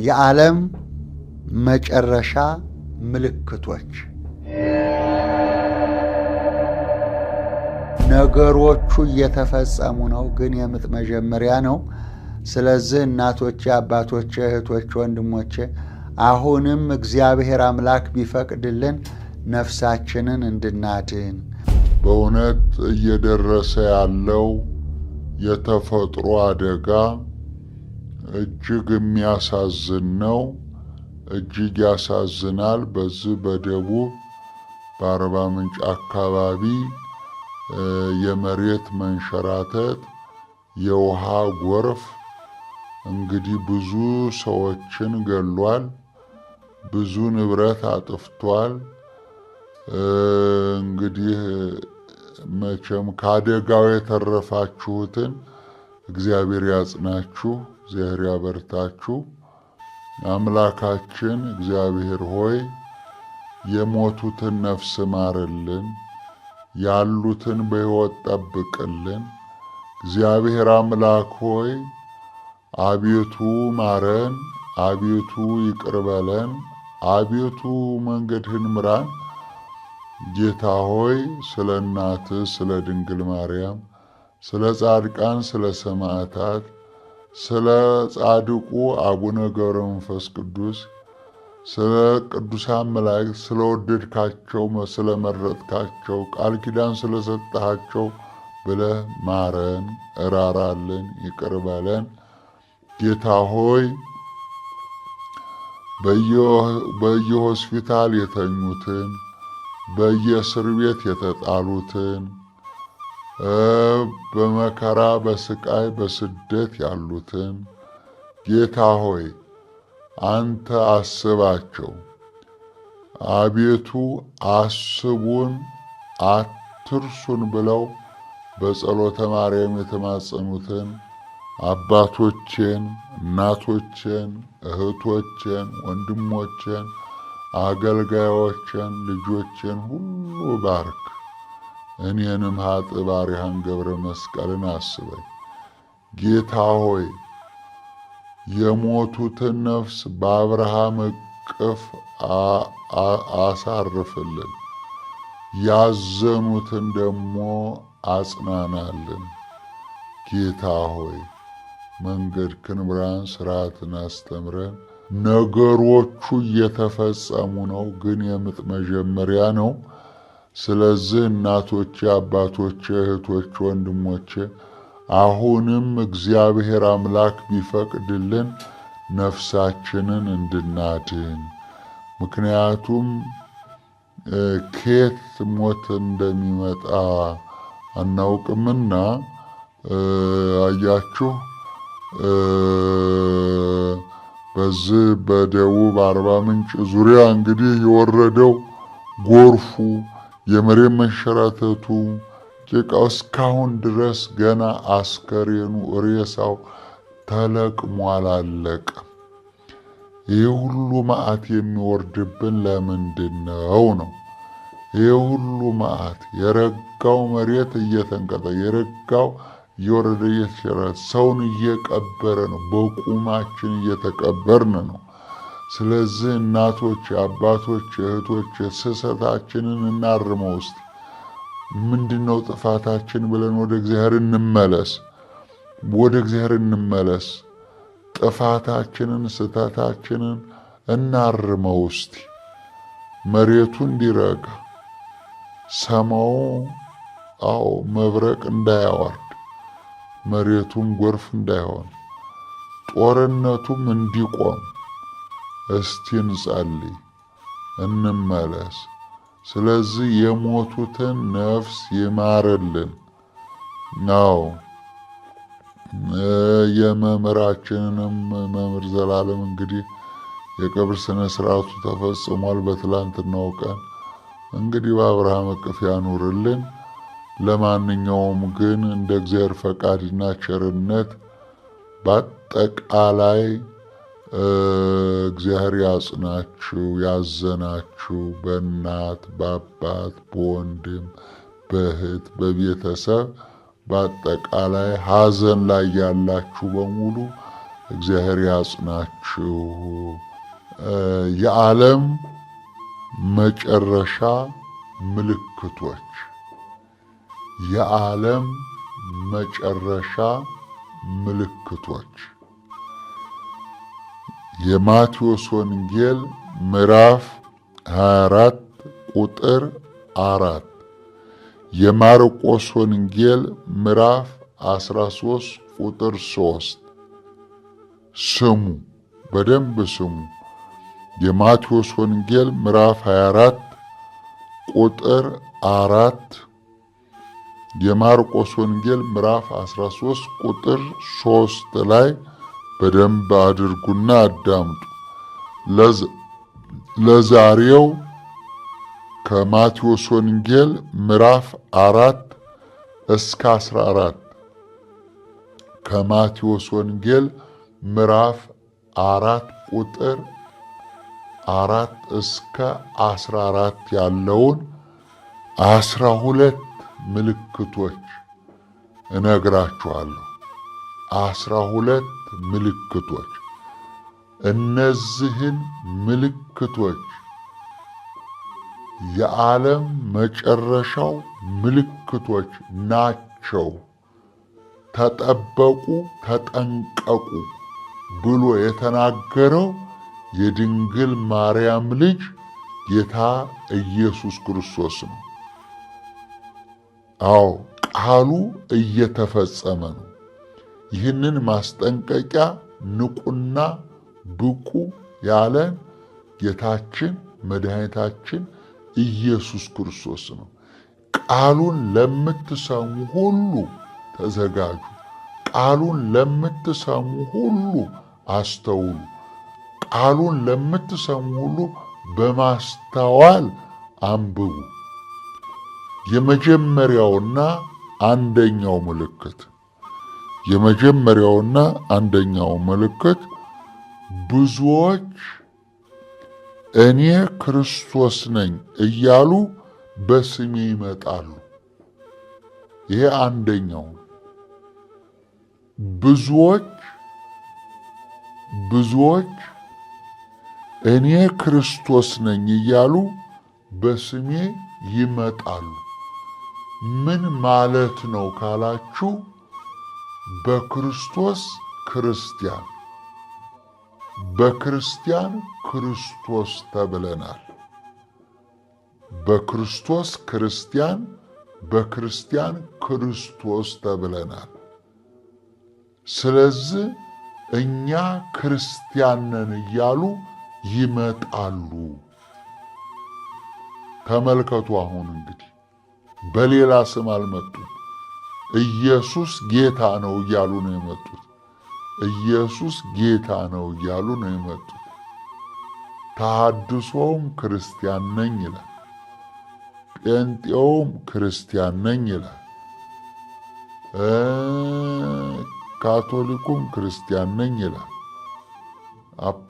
የዓለም መጨረሻ ምልክቶች ነገሮቹ እየተፈጸሙ ነው፣ ግን የምጥ መጀመሪያ ነው። ስለዚህ እናቶቼ፣ አባቶቼ፣ እህቶቼ፣ ወንድሞቼ አሁንም እግዚአብሔር አምላክ ቢፈቅድልን ነፍሳችንን እንድናድን በእውነት እየደረሰ ያለው የተፈጥሮ አደጋ እጅግ የሚያሳዝን ነው። እጅግ ያሳዝናል። በዚህ በደቡብ በአርባ ምንጭ አካባቢ የመሬት መንሸራተት፣ የውሃ ጎርፍ እንግዲህ ብዙ ሰዎችን ገሏል። ብዙ ንብረት አጥፍቷል። እንግዲህ መቼም ከአደጋው የተረፋችሁትን እግዚአብሔር ያጽናችሁ፣ እግዚአብሔር ያበርታችሁ። አምላካችን እግዚአብሔር ሆይ የሞቱትን ነፍስ ማርልን፣ ያሉትን በሕይወት ጠብቅልን። እግዚአብሔር አምላክ ሆይ አቤቱ ማረን፣ አቤቱ ይቅር በለን፣ አቤቱ መንገድህን ምራን። ጌታ ሆይ ስለ እናትህ ስለ ድንግል ማርያም፣ ስለ ጻድቃን፣ ስለ ሰማዕታት፣ ስለ ጻድቁ አቡነ ገብረ መንፈስ ቅዱስ፣ ስለ ቅዱሳን መላእክት፣ ስለወደድካቸው፣ ስለመረጥካቸው፣ ቃል ኪዳን ስለሰጠሃቸው ብለህ ማረን፣ እራራልን፣ ይቅር በለን። ጌታ ሆይ በየሆስፒታል የተኙትን፣ በየእስር ቤት የተጣሉትን፣ በመከራ በስቃይ በስደት ያሉትን ጌታ ሆይ አንተ አስባቸው። አቤቱ አስቡን አትርሱን ብለው በጸሎተ ማርያም የተማጸኑትን አባቶቼን፣ እናቶቼን፣ እህቶቼን፣ ወንድሞቼን፣ አገልጋዮቼን፣ ልጆቼን ሁሉ ባርክ። እኔንም ኃጥእ ባሪያህን ገብረ መስቀልን አስበኝ። ጌታ ሆይ የሞቱትን ነፍስ በአብርሃም እቅፍ አሳርፍልን፣ ያዘኑትን ደግሞ አጽናናልን። ጌታ ሆይ መንገድክን ብርሃን ስርዓትን አስተምረን። ነገሮቹ እየተፈጸሙ ነው፣ ግን የምጥ መጀመሪያ ነው። ስለዚህ እናቶቼ፣ አባቶቼ፣ እህቶቼ፣ ወንድሞቼ አሁንም እግዚአብሔር አምላክ ቢፈቅድልን ነፍሳችንን እንድናድን፣ ምክንያቱም ከየት ሞት እንደሚመጣ አናውቅምና። አያችሁ፣ በዚህ በደቡብ አርባ ምንጭ ዙሪያ እንግዲህ የወረደው ጎርፉ፣ የመሬት መንሸራተቱ፣ ጭቃው እስካሁን ድረስ ገና አስከሬኑ ሬሳው ተለቅሞ አላለቀም። ይህ ሁሉ መዓት የሚወርድብን ለምንድን ነው ነው? ይህ ሁሉ መዓት የረጋው መሬት እየተንቀጠ የረጋው እየወረደ እየተሸረ ሰውን እየቀበረ ነው። በቁማችን እየተቀበርን ነው። ስለዚህ እናቶች፣ አባቶች፣ እህቶች ስህተታችንን እናርመው። እስቲ ምንድነው ጥፋታችን ብለን ወደ እግዚአብሔር እንመለስ። ወደ እግዚአብሔር እንመለስ። ጥፋታችንን ስህተታችንን እናርመው። እስቲ መሬቱ እንዲረጋ ሰማዩ አዎ መብረቅ እንዳያወርድ መሬቱም ጎርፍ እንዳይሆን ጦርነቱም እንዲቆም እስቲ እንጸልይ፣ እንመለስ። ስለዚህ የሞቱትን ነፍስ ይማርልን። አዎ የመምህራችንንም መምህር ዘላለም እንግዲህ የቀብር ስነ ስርዓቱ ተፈጽሟል። በትላንትናው ቀን እንግዲህ በአብርሃም እቅፍ ያኑርልን። ለማንኛውም ግን እንደ እግዚአብሔር ፈቃድና ቸርነት በአጠቃላይ እግዚአብሔር ያጽናችሁ፣ ያዘናችሁ በእናት በአባት በወንድም በእህት በቤተሰብ በአጠቃላይ ሐዘን ላይ ያላችሁ በሙሉ እግዚአብሔር ያጽናችሁ። የዓለም መጨረሻ ምልክቶች፣ የዓለም መጨረሻ ምልክቶች የማቴዎስ ወንጌል ምዕራፍ 24 ቁጥር 4፣ የማርቆስ ወንጌል ምዕራፍ 13 ቁጥር 3። ስሙ፣ በደንብ ስሙ። የማቴዎስ ወንጌል ምዕራፍ 24 ቁጥር 4፣ የማርቆስ ወንጌል ምዕራፍ 13 ቁጥር 3 ላይ በደንብ አድርጉና አዳምጡ። ለዛሬው ከማቴዎስ ወንጌል ምዕራፍ 4 እስከ 14፣ ከማቴዎስ ወንጌል ምዕራፍ 4 ቁጥር 4 እስከ 14 ያለውን 12 ምልክቶች እነግራችኋለሁ። 12 ምልክቶች። እነዚህን ምልክቶች የዓለም መጨረሻው ምልክቶች ናቸው። ተጠበቁ፣ ተጠንቀቁ ብሎ የተናገረው የድንግል ማርያም ልጅ ጌታ ኢየሱስ ክርስቶስ ነው። አዎ፣ ቃሉ እየተፈጸመ ነው። ይህንን ማስጠንቀቂያ ንቁና ብቁ ያለን ጌታችን መድኃኒታችን ኢየሱስ ክርስቶስ ነው። ቃሉን ለምትሰሙ ሁሉ ተዘጋጁ። ቃሉን ለምትሰሙ ሁሉ አስተውሉ። ቃሉን ለምትሰሙ ሁሉ በማስተዋል አንብቡ። የመጀመሪያውና አንደኛው ምልክት፣ የመጀመሪያውና አንደኛው ምልክት ብዙዎች እኔ ክርስቶስ ነኝ እያሉ በስሜ ይመጣሉ። ይሄ አንደኛው። ብዙዎች እኔ ክርስቶስ ነኝ እያሉ በስሜ ይመጣሉ። ምን ማለት ነው ካላችሁ፣ በክርስቶስ ክርስቲያን፣ በክርስቲያን ክርስቶስ ተብለናል። በክርስቶስ ክርስቲያን፣ በክርስቲያን ክርስቶስ ተብለናል። ስለዚህ እኛ ክርስቲያን ነን እያሉ ይመጣሉ። ተመልከቱ። አሁን እንግዲህ በሌላ ስም አልመጡም። ኢየሱስ ጌታ ነው እያሉ ነው የመጡት። ኢየሱስ ጌታ ነው እያሉ ነው የመጡት። ተሐድሶውም ክርስቲያን ነኝ ይላል። ጴንጤውም ክርስቲያን ነኝ ይላል። ካቶሊኩም ክርስቲያን ነኝ ይላል።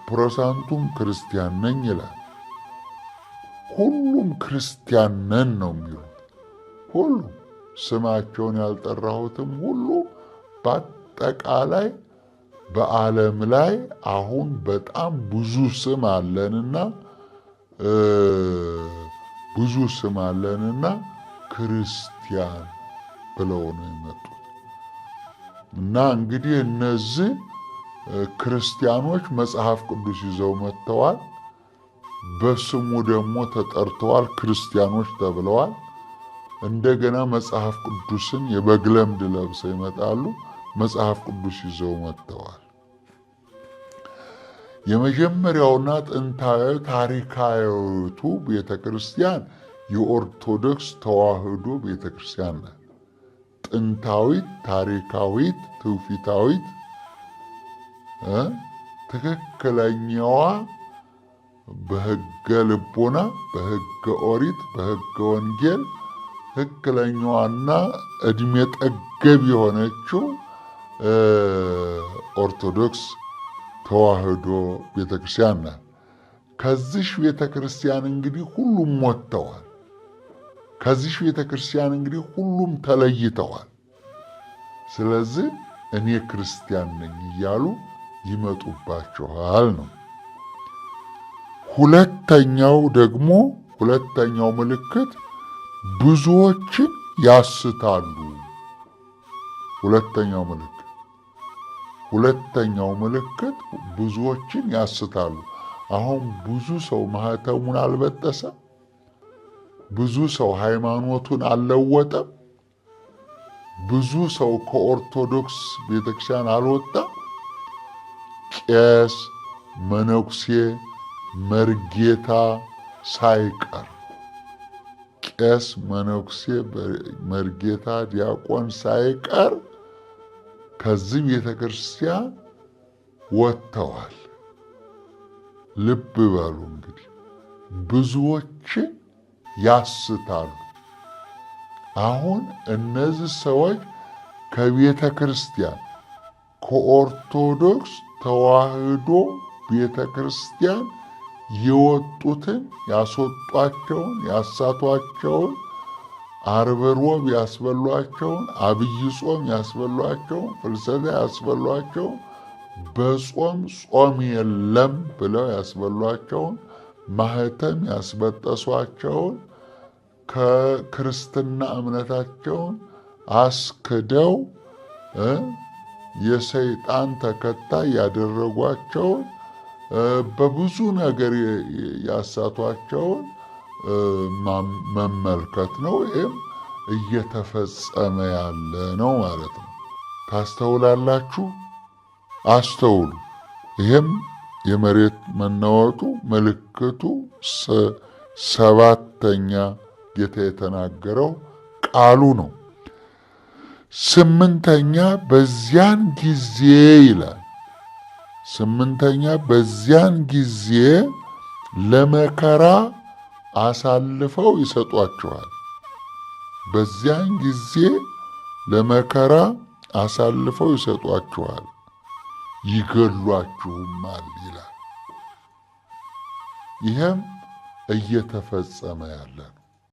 ፕሮቴስታንቱም ክርስቲያን ነኝ ይላል። ሁሉም ክርስቲያን ነን ነው የሚሉት። ሁሉም ስማቸውን ያልጠራሁትም ሁሉ በአጠቃላይ በዓለም ላይ አሁን በጣም ብዙ ስም አለንና፣ ብዙ ስም አለንና ክርስቲያን ብለው ነው የመጡት። እና እንግዲህ እነዚህ ክርስቲያኖች መጽሐፍ ቅዱስ ይዘው መጥተዋል። በስሙ ደግሞ ተጠርተዋል፣ ክርስቲያኖች ተብለዋል። እንደገና መጽሐፍ ቅዱስን የበግ ለምድ ለብሰው ይመጣሉ። መጽሐፍ ቅዱስ ይዘው መጥተዋል። የመጀመሪያውና ጥንታዊ ታሪካዊቱ ቤተክርስቲያን የኦርቶዶክስ ተዋሕዶ ቤተክርስቲያን ናት። ጥንታዊት፣ ታሪካዊት፣ ትውፊታዊት፣ ትክክለኛዋ በሕገ ልቦና፣ በሕገ ኦሪት፣ በሕገ ወንጌል ትክክለኛዋና እድሜ ጠገብ የሆነችው ኦርቶዶክስ ተዋሕዶ ቤተክርስቲያን ናት። ከዚሽ ቤተክርስቲያን እንግዲህ ሁሉም ወጥተዋል። ከዚሽ ቤተክርስቲያን እንግዲህ ሁሉም ተለይተዋል። ስለዚህ እኔ ክርስቲያን ነኝ እያሉ ይመጡባችኋል ነው። ሁለተኛው ደግሞ ሁለተኛው ምልክት ብዙዎችን ያስታሉ። ሁለተኛው ምልክት ሁለተኛው ምልክት ብዙዎችን ያስታሉ። አሁን ብዙ ሰው ማህተሙን አልበጠሰም። ብዙ ሰው ሃይማኖቱን አልለወጠም። ብዙ ሰው ከኦርቶዶክስ ቤተክርስቲያን አልወጣም። ቄስ፣ መነኩሴ፣ መርጌታ ሳይቀር ቄስ፣ መነኩሴ፣ መርጌታ፣ ዲያቆን ሳይቀር ከዚህ ቤተክርስቲያን ወጥተዋል። ልብ በሉ እንግዲህ ብዙዎችን ያስታሉ። አሁን እነዚህ ሰዎች ከቤተ ክርስቲያን ከኦርቶዶክስ ተዋሕዶ ቤተ ክርስቲያን የወጡትን ያስወጧቸውን፣ ያሳቷቸውን፣ ዓርብ ሮብ ያስበሏቸውን፣ አብይ ጾም ያስበሏቸውን፣ ፍልሰታ ያስበሏቸውን፣ በጾም ጾም የለም ብለው ያስበሏቸውን፣ ማህተም ያስበጠሷቸውን፣ ከክርስትና እምነታቸውን አስክደው የሰይጣን ተከታይ ያደረጓቸውን፣ በብዙ ነገር ያሳቷቸውን መመልከት ነው። ይህም እየተፈጸመ ያለ ነው ማለት ነው። ታስተውላላችሁ? አስተውሉ። ይህም የመሬት መናወጡ ምልክቱ ሰባተኛ ጌታ የተናገረው ቃሉ ነው። ስምንተኛ በዚያን ጊዜ ይላል። ስምንተኛ በዚያን ጊዜ ለመከራ አሳልፈው ይሰጧችኋል። በዚያን ጊዜ ለመከራ አሳልፈው ይሰጧችኋል፣ ይገሏችሁማል ይላል። ይህም እየተፈጸመ ያለ ነው።